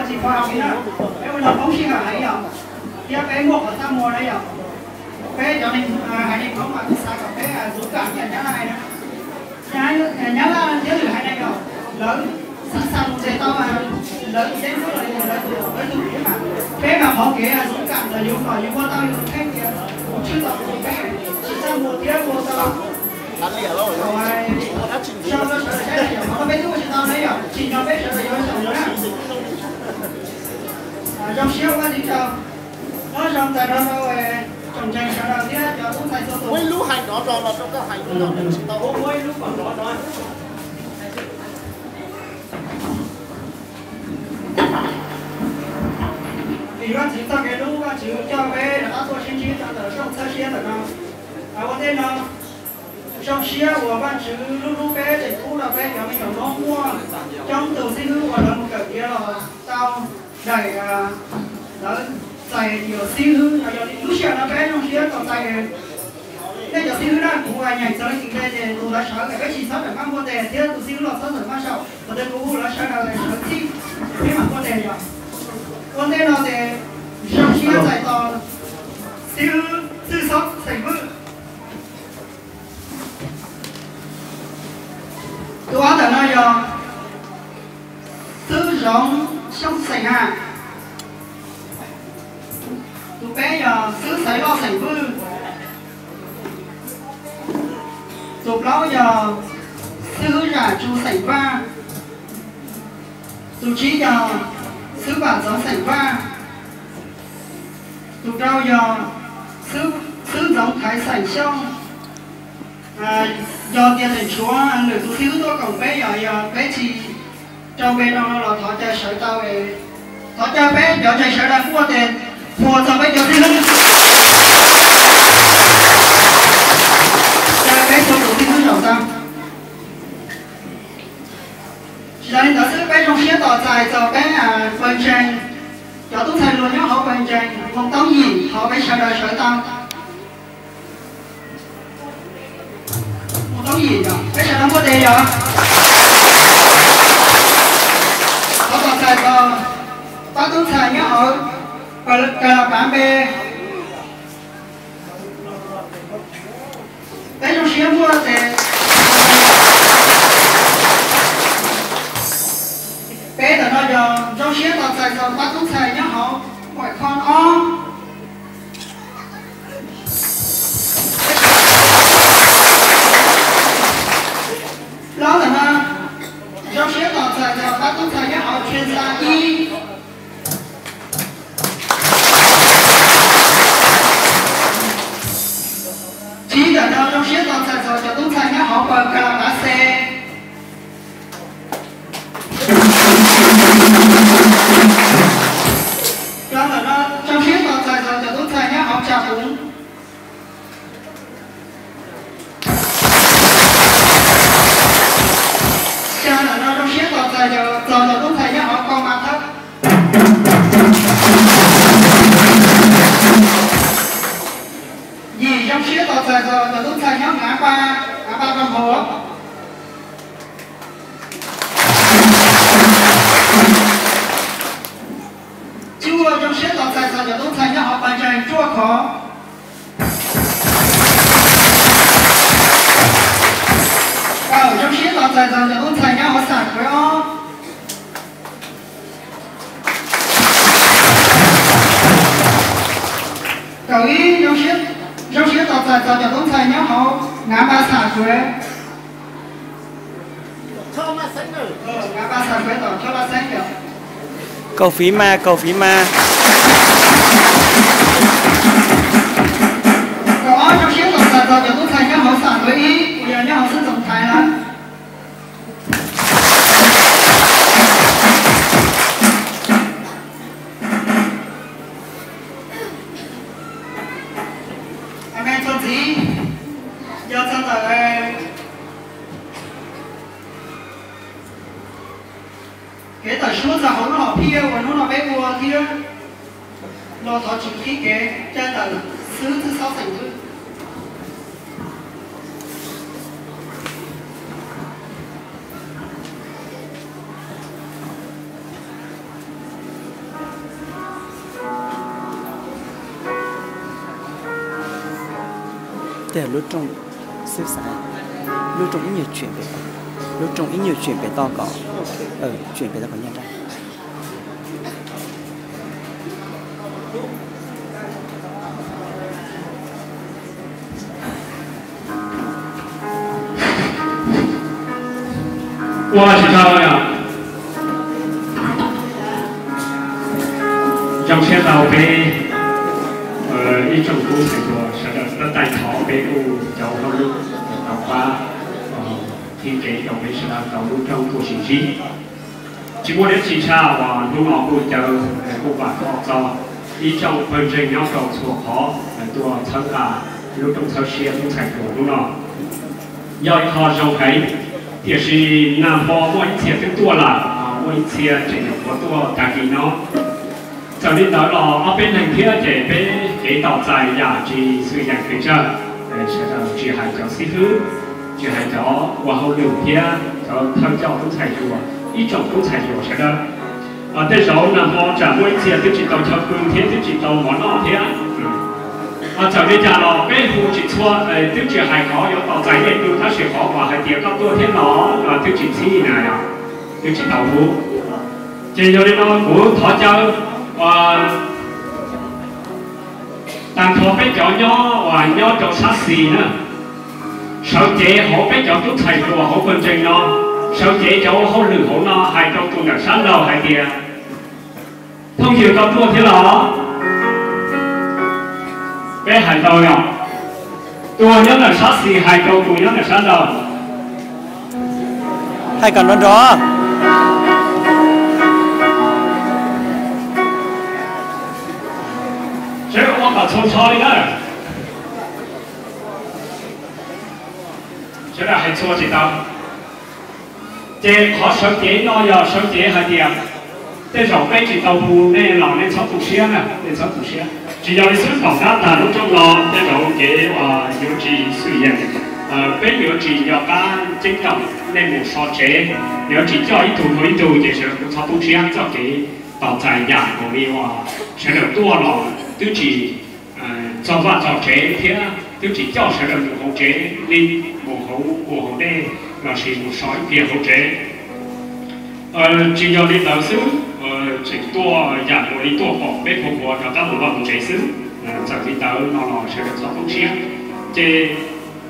Tsis pom hauv li na, peb ua no poob sij hawm heev yom, thiab peb muaj qhov txaj muag na yom. Peb cov neeg haiv neeg Hmoob mas kuv xav kom peb dũng cảm ib yam Nyab Laj na. Nyab Laj thiab lwm haiv neeg yom, lawv sẵn sàng mus tes tau lawv tus yeeb ncuab los yog lawv tus, lawv tus kev mas, peb mas qhov kev dũng cảm los yus kom yus ua tau yus tus kheej tias kuv tshwj tau tus kheej, tsis txaj muag thiab ua tau. Tsis tau peb tub tsis tau ne yom, tsim nyog peb sawv daws yuav xyaum na. Zoo siab ua txiv rau, nyob zoo txais rau rau tsoom ntseeg sawv daws thiab cov tub ntxhais txhua tus. Muaj ib lub hais nrov nrov los rau koj hais, muaj ib lub kom nrov nrov. Vim Vajtswv txoj kev hlub, Vajtswv coj peb rov qab tuaj sib ntsib rau ntawm rooj txhawb siab ntawm no. Ua ntej no, zoo siab uas Vajtswv hlub hlub peb, tseem pub rau peb cov me nyuam Hmoob muaj coob tus xib hwb uas lawv mus kawm tiav los tau daim, lawv txais tias xib hwb no. Yog li lub sij hawm no peb zoo siab tau txais nej cov xib hwb na. Kuv nyeem txog leej twg ces tus ntawd sawv, peb tsis txhob tawm maj npuaj tes thiab tus xib hwb los txhob tawm maj saum, thaum twg kuv hu lawv sawv daws sawv txhij, peb mam npuaj tes yom. Ua ntej no ces zoo siab txais tos xib hwb Txwj Xob xeem Vwj. Tus ob ntawm no yog xib hwb Zoov Xyooj xeem Ham. Tus peb yog xib hwb Xaiv Loj xeem Vwj. Tus plaub yog xib hwb Zam Tsu xeem Vaj. Tus tsib yog xib hwb Vam Ntxoov xeem Vaj. Tus rau yog xib hwb Ntxoov Thaiv xeem Xyooj. Yog tias tseem tshuav lwm tus xib hwb tuaj koom peb, yog yog peb tsis rau npe no no los thov caw sawv tau, thov caw peb cov ntseeg sawv daws npuaj tes puag txog peb cov xib hwb, caw peb txhua tus xib hwb zaum tau. Tsis tas li ntawd xwb, peb zoo siab tos txais txog peb pawg ntseeg, cov tub ntxhais hluas nyob hauv pawg ntseeg Moo Toob Yim, thov peb sawv daws sawv tau. Moo Toob Yim, peb sawv daws npuaj tes yog thov tos txais txog pab tub ntxhais nyob hauv Kalas Pav npe. Peb zoo siab npuaj tes. Peb ntawm no yog zoo siab tos txais txog pab tub ntxhais nyob hauv Huaim Khoo ob. Plaub ntawm no zoo siab tos txais txog pab tub ntxhais nyob hauv Tshia Xa ib. Tsib ntawm no zoo siab tos txais txog cov tub ntxhais nyob hauv pawg Kalas Pav Xe. Rau ntawm no zoo siab tos txais txog cov tub ntxhais nyob hauv Tsa Puv. Xya ntawm no zoo siab tos txais txog cov tub ntxhais nyob hauv Koo Ma Thawb. Yim zoo siab tos txais txog cov tub ntxhais nyob Ngav Pa, Ngav Pa Paj Nphaus. Cuaj zoo siab tos txais txog cov tub ntxhais nyob hauv pawg ntseeg Tsuaj Khov. Kaum zoo siab tos txais txog cov tub ntxhais nyob hauv Xam Khuev ob. Kaum ib zoo siab, zoo siab tos txais txog cov tub ntxhais nyob hauv Ngav Pa Xam Khuev. Kaum fiv mas, kaum fiv mas. Kaum ob zoo siab tos txais txog cov tub ntxhais nyob hauv Xam Khuev ib uas yog nyob hauv xwb Ntxoov Thaiv lawm. Amees txuas ntxiv, yog txog ntawm kev tawm suab txog hauv lub hom phiaj uas hnub no peb ua thiab los thov Tswv qhib kev caij tawm xwb txwj xauj xeem xwb. Yog lub rooj xwb xav, lub rooj ib nyuag tseem pem toj, lub rooj ib nyuag tseem pem toj kom, tseem pem toj kom nyaj dab. Ua tsis tau yog zoo siab tau peb ib tsoom tub ntxhais hluas sawv daws tab tais thov peb kuj cov hauj lwm tau pab thiab kev rau peb sawv daws tau lub rooj tuaj sib ntsib. Tsis muaj dab tsi tshaj uas hnub no kuj caw kuj vam khom txog ib tsoom pawg ntseeg nyob rau txhua qhov tuaj txhawb nqa lub rooj txhawb siab tub ntxhais hluas hnub no. Yog ib qho zoo heev, tiam sis nag hmo muaj ib txhia twb tuaj lawm, muaj ib txhia tseem nyuam qhuav tuaj tag kis no. Txawm li ntawd los ob peb neeg thiab ces peb kev tos txais yam tsis xwm yeem pes tsawg, sawv daws tsis hais cov xib hwb, tsis hais cov ua hauj lwm thiab cov thawj coj tub ntxhais hluas, ib tsoom tub ntxhais hluas sawv daws. Tej zaum nag hmo tsam muaj ib txhia twb tsis tau chaw pw thiab twb tsis tau mov noj thiab. Txawm li cas los peb hu tsis txhua, twb tsis hais qhov yuav tos txais nej pw tab sis qhov uas hais tias koj tuaj thiab no twb tsis txhib na yog, twb tsis tau hu. Ces yog li no kuv thov caw tag nrho peb cov nyob uas nyob rau sab xis na, sawv cev hauv peb cov tub ntxhais hluas hauv pawg ntseeg no, sawv cev cov ua hauj lwm hauv no hais rau tus ntawm sab laug hais tias, phooj ywg koj tuaj thiab los? Peb hais tau yog? Tus nyob ntawm sab xis hais rau tus nyob ntawm sab laug. Hais kom nrov nrov. Sawv daws ua kom txhua txhua li na. Sawv daws hais txhua tsis tau. Ces qhov sawv cev no yog sawv cev hais tias tej zaum peb tsis tau hu nej los nej txhob tu siab na, nej txhob tu siab. Tsis yog li xwb, tom qab tag lub rooj no tej zaum kev yuav tsis xwm yeem, peb yuav tsis nco qab ceeb toom nej mus so tsev, yuav tsis coj ib tug mus ib tug ces sawv daws kuj txhob tu siab txoj kev tos txais yam nkaus li uas sawv daws tuaj los twb tsis txog vaj txog tsev thiab twb tsis coj sawv daws mus hauv tsev li, mus hauv ua hauv dej lossis mus so ib pliag hauv tsev. Tsis yog li ntawd xwb, tseem tuaj yam nkaus li tuaj pom peb phooj ywg rov qab mus vaj mus tsev xwb. Txawm li ntawd no los sawv daws txhob tu siab. Ces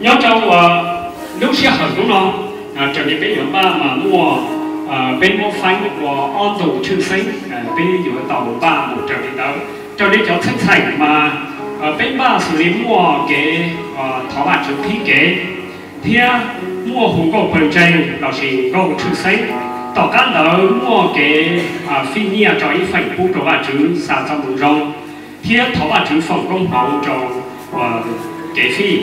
nyob rau lub sij hawm hnub no, raws li peb yuav npaj mas muaj, peb muab faib ua ob tug tshwj xeeb, peb yuav tau npaj mus raws li ntawd. Raws li cov txheej txheem mas peb npaj xws li muaj kev thov Vajtswv qhib kev thiab muaj hu nkauj pawg ntseeg lossis nkauj tshwj xeeb. Tom qab ntawd muaj kev fij nyiaj rau ib feem pub rau Vajtswv xa txoj moo zoo thiab thov Vajtswv foom koob hmoov rau kev fij.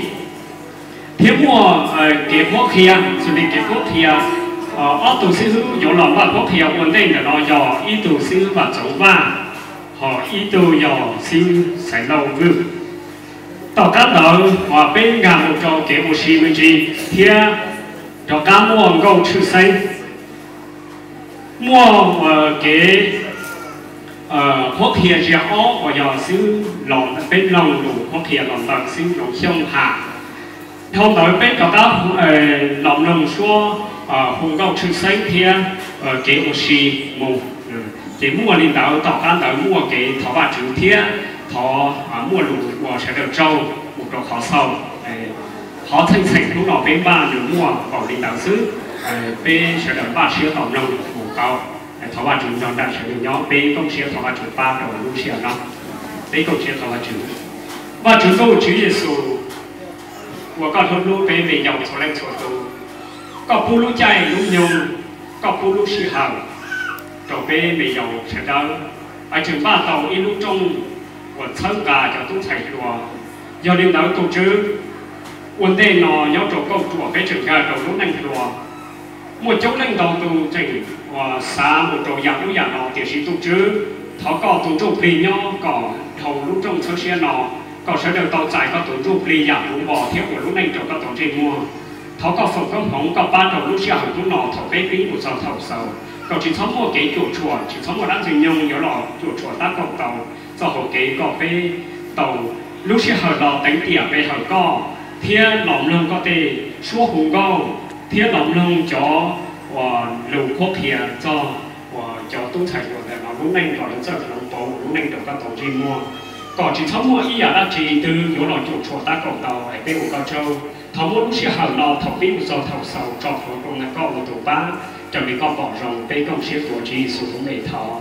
Thiab muaj kev qhuab qhia, xws li kev qhuab qhia, ob tug xib hwb yuav los npaj qhuab qhia ua ntej ntawm no yog ib tug xib hwb Vam Txoov Vaj, ho ib tug yog xib hwb Xaiv Lauj Vwj. Tom qab ntawd uas peb nkag mus rau kev ua si me ntsis thiab rov qab muaj nkauj tshwj xeeb. Muaj kev qhuab qhia ziag ob uas yog xib hwb los peb mloog lus qhuab qhia los ntawm xib hwb Loos Xyooj Ham. Dhau ntawd peb rov qab los mloog suab hu nkauj tshwj xeeb thiab kev ua si mus. Ces muaj li ntawd, tom qab ntawd muaj kev thov Vajtswv thiab thov muaj lus ua sawv daws tsaug mus rau qhov xaus. Qhov txheej txheem hnub no peb npaj nws muaj npaum li ntawd xwb. Peb sawv daws npaj siab tos mloog mus tau. Thov Vajtswv nrog nraim sawv daws nyob, peb koom siab thov Vajtswv pab rau lub sij hawm no. Peb koom siab thov Vajtswv. Vajtswv Ntuj Tswv Yexus, uas koj hlub hlub peb me yaus txhua leej txhua tus, koj pub lub caij lub nyoog, koj pub lub sij hawm rau peb me yaus sawv daws, es tseem npaj tau ib lub rooj uas txhawb nqa cov tub ntxhais hluas. Yog li ntawd tus Tswv, ua ntej no nyob rau kauj ruam peb tseem nkag rau lub neej hluas, muaj coob leej ntau tus tseem uas xav mus rau yam ub yam no, tiam sis tus Tswv, thov koj tus Ntuj Plig nyob kom dhau lub rooj txhawb siab no, kom sawv daws tau txais koj tus Ntuj Plig yam puv npo thiab ua lub neej rau koj tau ntsej muag. Thov koj foom koob hmoov koj pab rau lub sij hawm hnub no thaum peb pib mus txog thaum xaus, kom tsis txhob muaj kev cuam tshuam, tsis txhob muaj dab ntxwg nyoog yuav los cuam tshuam tab kaum tau txoj hau kev, kom peb tau lub sij hawm los teev tiam pe hawm koj. thiab los mloog koj tej suab hu nkauj, thiab los mloog cov uas lus qhuab qhia txog uas cov tub ntxhais hluas ntawm no lub neej kom lawv txawj hloov pauv lub neej rau koj tau ntsej muag, kom tsis txhob muaj ib yam dab tsi twg yuav los cuam tshuam tab kaum tau es peb ua koj tsaug. Thov muab lub sij hawm no thaum pib mus txog thaum xaus tso plhuav rau ntawm koj ua tus pab, raws li koj pom zoo peb koom siab tuav Tswv Yexus lub npe thov.